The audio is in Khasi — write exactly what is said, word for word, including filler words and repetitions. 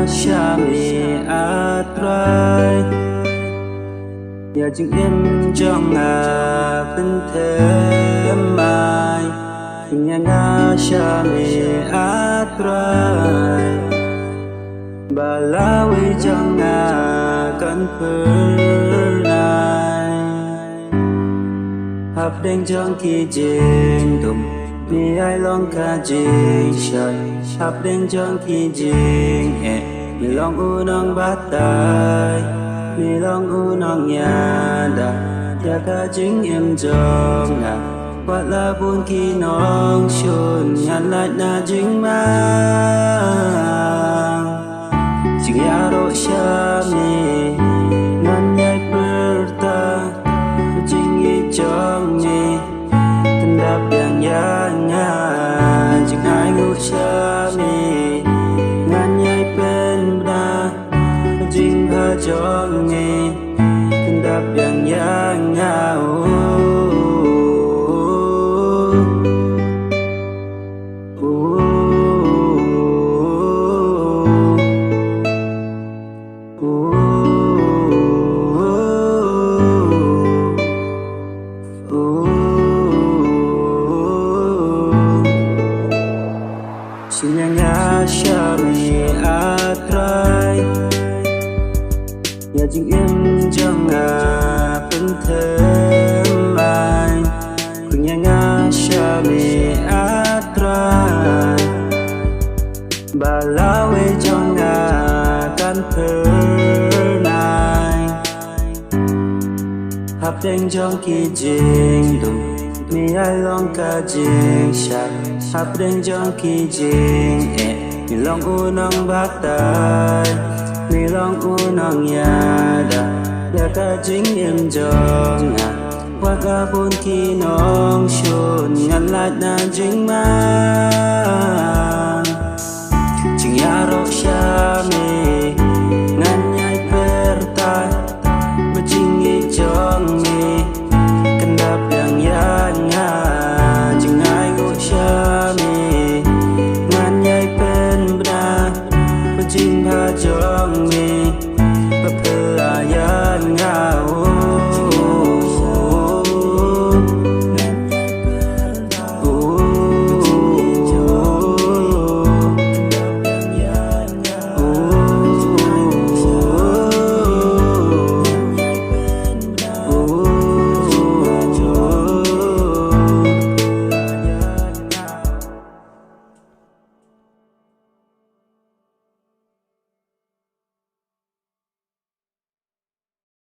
sha me, A Trai. Ïa jingim jong nga pynthem mai, pynïaid nga sha me, A Trai. Ba lawei jong nga kan pyrnai. Hapdeng jong ki jingdum, me ai long ka jingshai. Hapdeng jong ki jingeh, me long u nongbatai. Me long u nongïada ïa ka jingim jong nga. Wat la bun ki nongshun, ngan lait na jingmang. Jingïaroh sha me, ngan ïai pyrta jingïeit jong me. Pyndap biang ïa nga, jingainguh sha me, ngan ïai pynbna jingbha jong me. Pyndap biang ïa nga, oh. Sngewbha sha me, A Trai. Ïa jingim jong nga pynthem mai. Khuid ïa nga sha me, A Trai. Ba lawei jong nga kan pyrnai. Hapdeng jong ki jingdum, me ai long ka jingshai. Hapdeng jong ki jingeh, me long u nongbatai. Me long u nongïada ïa ka jingim jong nga. Wat la bun ki nongshun, ngan lait na jingmang. Jingïaroh sha me,